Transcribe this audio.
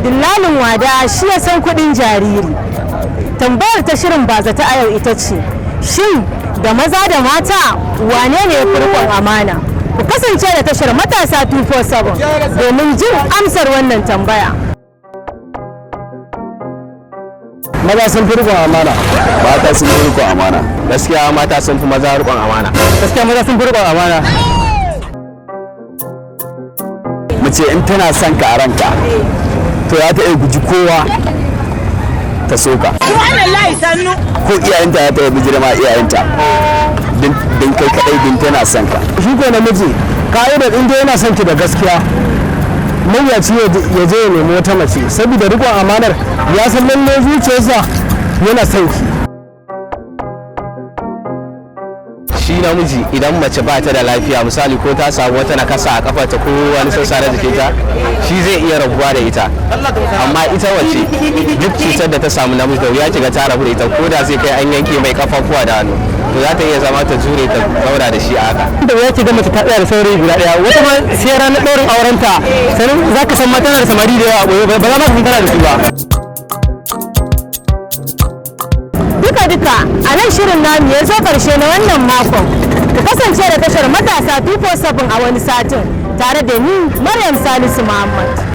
Dillalin wada shi ya san kuɗin jariri. Tambayar ta shirin Bazata a yau ita ce, shin da maza da mata, wane ne ya fi riƙon amana? Ku kasance da tashar Matasa 247 domin jin amsar wannan tambaya. Maza sun fi riƙon amana. Mata sun fi riƙon amana. Gaskiya, mata sun fi maza riƙon amana. Gaskiya, maza sun fi riƙon amana. Mace in tana son ka a ranka, to ya ta iya guji kowa ta so ka, ko iyayenta ya ta iya bijira ma iyayenta din kai kadai, din tana son ka. Shi ko namiji, ka'idar in dai yana son ki da gaskiya, mawuyaci ya je ya nemi wata mace, saboda riƙon amanar ya san lalle zuciyarsa yana son ki. Shi namiji, idan mace ba ta da lafiya, misali ko ta samu wata nakasa a kafarta ko wani sassa na jikinta, shi zai iya rabuwa da ita. Amma ita wace, duk cutar da ta samu namiji, da wuya kiga ta rabu da ita. Ko da zai kai an yanke mai kafafuwa da hannu, to za ta iya zama ta jure ta zauna da shi a haka. Da wuya ki ga mace ta tsaya da saurayi guda ɗaya. Wata ma sai ranar ɗaurin aurenta sannan za ka san ma tana da samari da yawa a ɓoye, ba za ma ka san tana da su ba. Duka-duka a nan shirin namu ya zo ƙarshe na wannan makon. Ku kasance da tashar Matasa 247 a wani satin tare da ni, Maryam Salisu Muhammad.